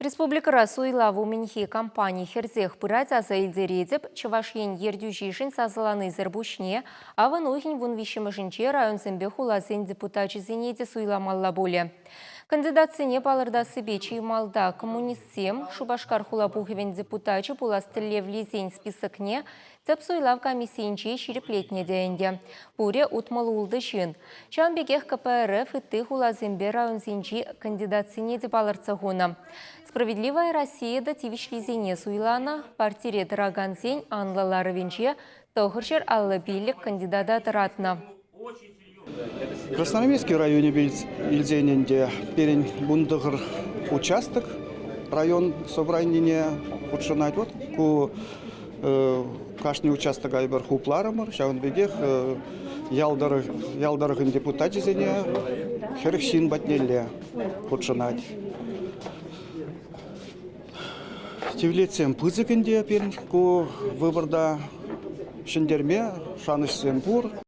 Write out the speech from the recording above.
Республикӑра суйлав умӗнхи кампани хӗрсех пырать, аса илтеретӗп, Чӑваш Ен ертӳҫишӗн сасӑланисӗр пуҫне авӑн уйӑхӗн 13-мӗшӗнче районсемпе хуласен депутачӗсене те суйламалла пулӗ. Кандидатсене палӑртассипе чи малта коммунистсем, Шупашкар хула пухӑвӗн депутачӗ пулас тӗллевлисен списокне Тӗп суйлав комиссийӗнче ҫирӗплетнӗ те ӗнтӗ. Пурӗ 66 ҫын. Ҫавӑн пекех КПРФ ытти хуласемпе районсенчи кандидатсене те палӑртса хунӑ. Справедливая Россия та тивӗҫлисене суйланӑ. Партире тӑракансен анлӑ ларӑвӗнче 955 кандидата тӑратнӑ. Красноармейски районӗпе илсен ӗнтӗ пирӗн 19 участок район собранине хутшӑнать. Вот ку кашни участока эпир хупларӑмӑр. Ҫавӑн пекех ял тӑрӑх, ял тӑрӑхӗн депутачӗсене 40 ҫын патнелле хутшӑнать. Тивлетсем пысӑк ӗнтӗ пирӗн ку выборта ҫӗнтерме шанӑҫсем пур.